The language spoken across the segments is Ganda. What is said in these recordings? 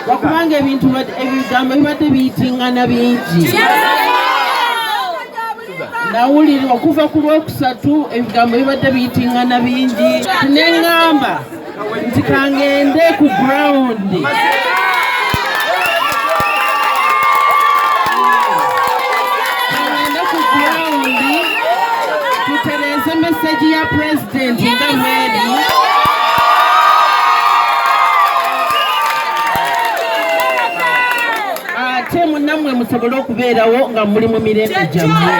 Lwakubanga ebintu ebigambo bibadde biyitingana bingi. Nawulira okuva ku Lwokusatu ebigambo bibadde biyitingana bingi, neŋŋamba nti kangende ku ground. Kangende ku ground tutereeze message ya pulezidenti nga mweri. Ate munnammwe musobole okubeerawo nga muli mu mirembe gyammwe.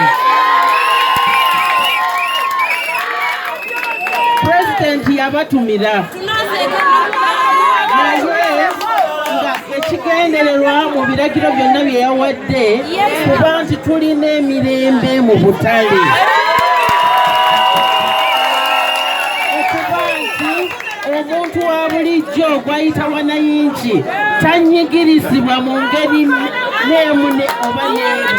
Pulezidenti yabatumira naye nga ekigendererwa mu biragiro byonna bye yawadde kuba nti tulina emirembe mu butale, okuba nti omuntu wa bulijjo gwayita wanayinki tanyigirizibwa mu ngeri n'emu oba n'eri.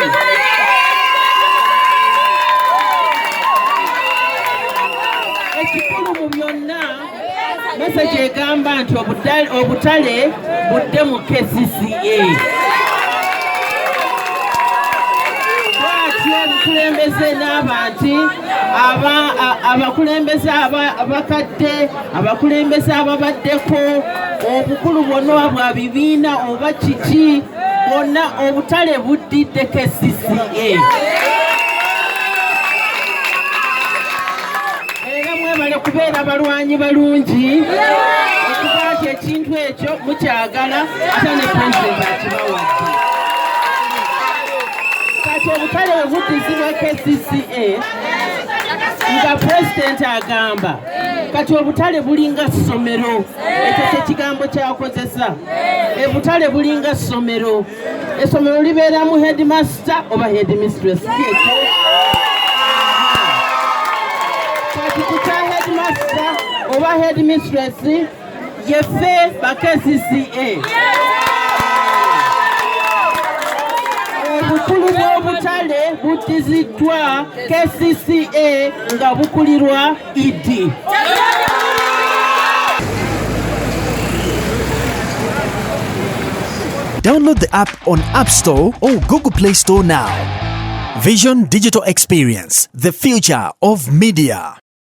Ekikulu mu byonna, message egamba nti obutale budde mu KCCA. Bwatyo obukulembeze n'abantu abakulembeze abakadde, abakulembeze ababaddeko, obukulu bwonna oba bwa bibiina oba kiki, bwonna obutale buddidde KCCA. Era mwebale kubeera balwanyi balungi, okuba nti ekintu ekyo mukyagala, ate ne pulezidenti akibawadde. Kati obutale bwe buddizibwa KCCA, nga pulezidenti agamba kati obutale bulinga ssomero, ekyo kyekigambo kyakozesa. Obutale bulinga ssomero, essomero libeeramu headmaster oba headmistress. Ekyo kati ku kya headmaster oba headmistress yeffe ba KCCA. Obukulu bw'obutale buddiziddwa KCCA nga bukulirwa ED. Download the app on App Store or Google Play Store now. Vision Digital Experience, the future of media.